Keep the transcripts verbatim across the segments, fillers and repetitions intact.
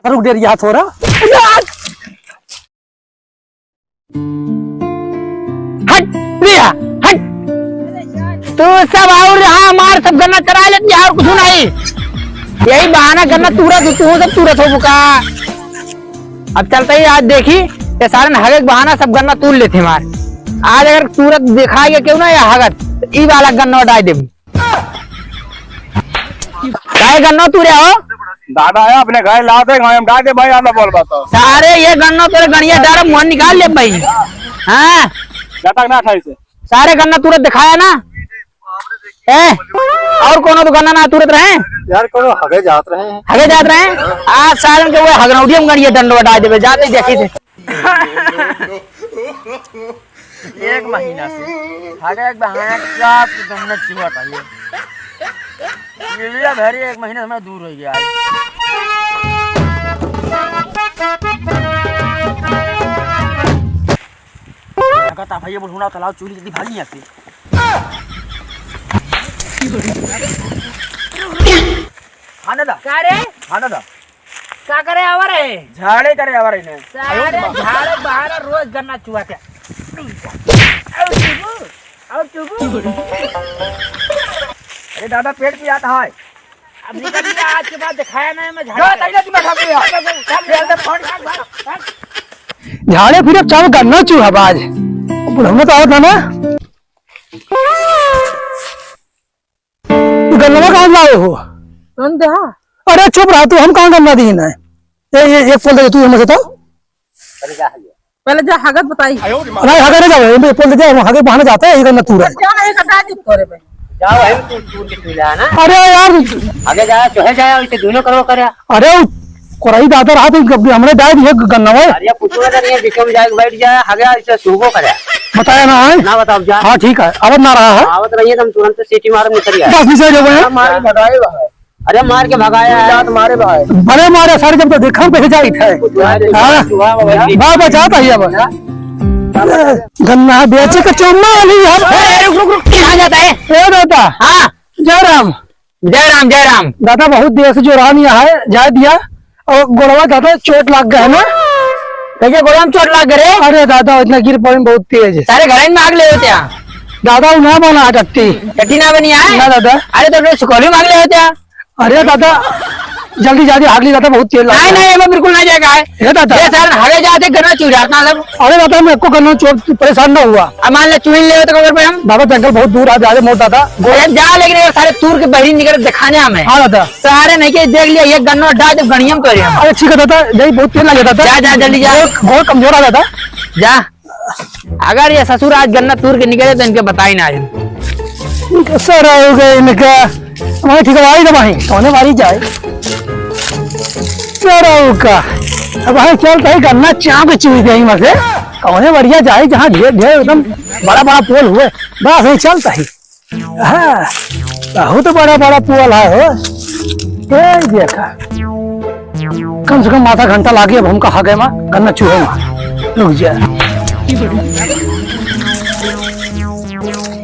रुक, डेरिया थोड़ा। हट, भैया, हट। तू सब और रहा, हमार सब गन्ना चरा लेत जा, और कुछ नहीं। यही बहाना गन्ना तूरत हो, तू सब तूरत हो बुका। अब चलते ही आज देखी, ये सारे हगे के बहाना सब गन्ना तूर लेते हमार। आज अगर तूरत दिखाई के क्यों ना या हगत, तो ई वाला गन्ना डाल देबू। काहे गन्ना तूरे हो? दादा है अपने घर लाते, गाँव में डाल दे भाई, आना बोल बात। सारे ये गन्ना तूरे गणिया डाल, मुँह निकाल ले भाई। हाँ। जाता ना खाई से। सारे गन्ना तूरे दिखाया ना। ए, और कोनो तो गन्ना ना तूरत रहे? यार, कोनो हगे जात रहे हैं। हगे जात रहे? आज सारन के वो हगनौडियम गणिया डंडो डाल देबे, जाते ही देखी थे। एक महीना से हगे एक बहाना के साथ गन्ना चुहत है ये। यूरिया भरी एक महीना से मैं दूर हो गया है। कहता भैया बोल हुना तलाव चोरी जल्दी भागी यहाँ से। हाँ दादा। का रे? हाँ दादा। का करे आवा रे? झाड़े करे आवा रे ने। सारे झाड़े बहाना रोज गन्ना चुआ के। और चुबू, और चुबू। अरे दादा, पेट पिरात है। अब निकल गया, आज के बाद दिखाया ना मैं झाड़े जा, पे। तगड़ा दिमाग खा गया। भाग, भाग, भाग, भाग, भाग, भाग। झाड़े फिरे चाहे गन्ना चुआ बाज। बुढ़ऊ तो आवत ना ना। तू गन्नवा कहाँ से लाए हो? कौन दे? अरे चुप रहा तू, हम कहाँ गन्ना दी ना? ये, ये, एक पोल दे तू, हमसे तो। पहले जा हगत बताई। नहीं, हगत नहीं जाओ, ये पोल दे दे, हम हगत बहाने जाते हैं, ये गन्ना तू रहा। जा, ये गड्ढा चुप करे बे। जाओ, हम तू, तू के चूल्हा ना। अरे यार। आगे जा, चोहे जाए, इसे दोनों करो करे। अरे, कोरई दादा रहा तो हमने डाल दिया गन्ना में। अरे, कुछ ना करिए, बीच में जाके बैठ जाए, हगे इसे सूखो करे। बताया ना है? ना बताओ जा। हाँ, ठीक है, अब ना रहा है। आवत रहिए, तो हम तुरंत सीटी मारब, निकल जाए। बस नीचे आ जाओ, हैं? मार के भगाए बा। अरे, मार के भगाया है। जात मारे बा। बड़े मारे सारे, जब तो देखा हम कहीं जाइत है। हाँ? बार बार जाता ही अब। गन्ना बेचे के चुम्मा वाली हम। ए, रुक, रुक, रुक, कहाँ जाता है? ए दादा। हाँ। जय राम। जय राम, जय राम। दादा, बहुत देर से जो राम यहाँ है, जाए दिया, और गोड़वा दादा चोट लाग गया है ना। कैसे गोड़वा में चोट लाग गए रे? अरे दादा, इतना गिर पड़े बहुत तेज। सारे घर में आग ले होते हैं। दादा, वो ना बना है टट्टी। टट्टी ना बनी है? ना दादा। अरे तो लोग सुखौली में आग ले होते हैं। अरे दादा, जल्दी जा दे, आग ले दादा, बहुत तेज लाग नहीं, गया है। नहीं, मैं बिल्कुल नहीं जाएगा है। हे दादा। ये सारे हवे जाते गन्ना चुराता सब। अरे दादा, मैं एको गन्ना चोर परेशान ना हुआ। अब मान ले चुन ले तो कबर पे हम। दादा, जंगल बहुत दूर आ, जा दे मोट दादा। अरे जा, लेकिन अगर सारे तूर के बहरी निकल दिखाने हमें। हाँ दादा। सारे नहीं के देख लिया, ये गन्ना डाल दे गणियम कर हम। अरे ठीक है दादा, यही बहुत तेज लगे दादा। जा, जा, जल्दी जा। बहुत, बहुत कमजोर आ दादा। जा। अगर ये ससुर आज गन्ना तूर के निकले तो इनके बताई ना आज। सर हो गए इनका। हमारे ठिकवाई तो भाई, कौने बारी जाए? सर हो का। अब भाई चल भाई गन्ना चाप के चुई दे में से। कौने बढ़िया जाए जहाँ ढेर ढेर एकदम बड़ा बड़ा पोल हुए। बस यही चलता ही। हाँ, बहुत बड़ा बड़ा पोल है हो। ए देखा, कम से कम आधा घंटा लागे अब हमका हगे मा, गन्ना चूहे मा। रुक जा।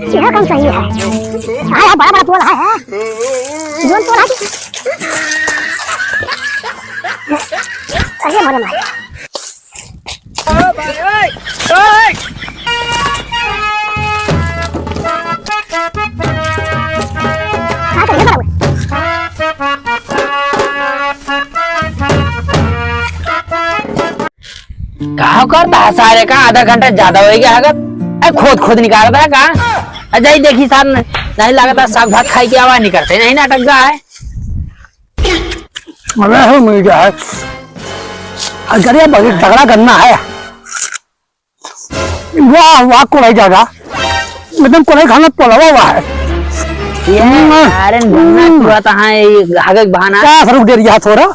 यह कौन सही है? हाँ, यहाँ बड़ा बड़ा पोल है, हाँ। जोन पोल है। अरे मोरे माई। का करता है सारे का? आधा घंटा ज्यादा हो गया हगत। ए, खोद खोद निकालता है का? अजय देखी सार न-, नहीं लगता साग भात खाई के आवाज नहीं करते, नहीं नाटक गा है। अबे हो मिल गया है। अरे बहुत तगड़ा गन्ना है। वाह, वाह, कोड़ाई दादा। एकदम कोड़ाई खाना पलवा हुआ है। ये हम्म। अरे गन्ना हम्म। चुआ तो हाँ, ये हगे के बहाना। का सरुक दे रही है थोड़ा?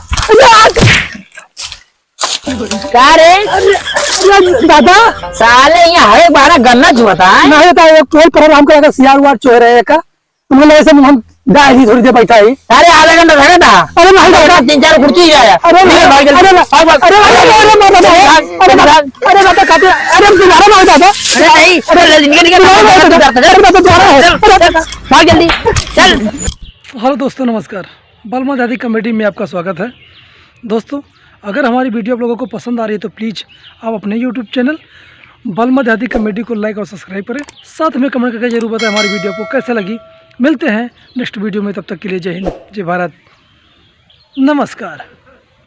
का रे? अरे, अरे, दादा। साले ये हगे के बहाना गन्ना चुआ था, हैं? नहीं, तो एक कोई पर हमको लगा सियार उआर चोह रहे का। हमको लगा ऐसे हम डाल ही थोड़ी देर बैठा ही। अरे, आधा घंटा लगा था। अरे, नहीं, दादा। तीन चार कुर्सी ही आया। अरे, निकल भाग जल्दी। अरे, भाग, भाग। अरे, अरे, अरे, अरे, अरे, भाग, अरे, भाग। अरे, दादा, काटे। अरे, हम तुम्हारा भाग, दादा। अरे, नहीं, अरे, अरे, निकल, निकल, तुम्हारा भाग, निकल, दादा। निकल, अरे, दादा, तुम्हारा भाग। चल, अरे, चल, भाग जल्दी, चल। Hello दोस्तों, नमस्कार। बलमा दादी comedy में आपका स्वागत है। दोस्तों, अगर हमारी video आप लोगों को पसंद आ रही है तो please आप अपने YouTube channel बलमा देहाती comedy को like और subscribe करें। साथ में comment करके जरूर बताएं हमारी video आपको कैसे लगी। मिलते हैं next video में, तब तक के लिए जय हिंद, जय भारत, नमस्कार।